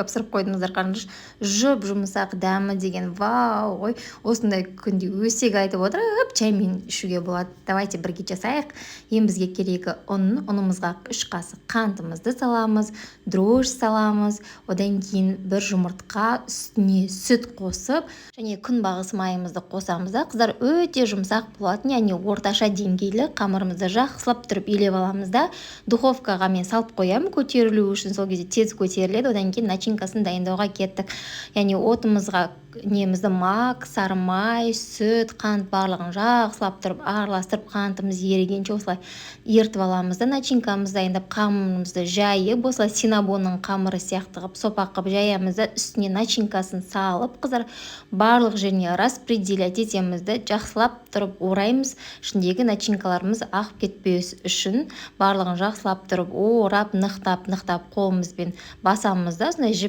Тапсырып қойдыңыздар. Қараңдаршы, жұп жұмсақ, дәмі деген вау ғой. Осындай күнде өсек айтып отырып, чаймен ішуге болады. Давайте бірге жасайық. Ең бізге керегі ұн. Ұнымызға 3 қасық қантымызды саламыз, дрожжи саламыз, одан кейін бір жұмыртқа, үстіне сүт қосып және күнбағыс майымызды қосамыз да, қыздар, өте жұмсақ болатын, яғни орташа деңгейлі қамырымызды жақсылап тұрып илеп аламыз да, духовкаға мен салып қоямын көтерілу үшін. Сол кезде тез көтеріледі. Одан кейін начинкасын дайындауға кеттік. Яғни отымызға немізді, мак, сары май, сүт, қант, барлығын жақсылап тұрып араластырып, қантымыз ерігенше осылай ерітіп аламыз да, начинкамызды дайындап, қамырымызды жайып, осылай синабонның қамыры сияқты қылып, сопақ қылып жаямыз да, үстіне начинкасын салып, қыздар, барлық жеріне распределять етеміз да, жақсылап тұрып ораймыз. Ішіндегі начинкаларымыз ағып кетпес үшін барлығын жақсылап тұрып орап, нықтап нықтап қолымызбен басамыз да, осындай жіп.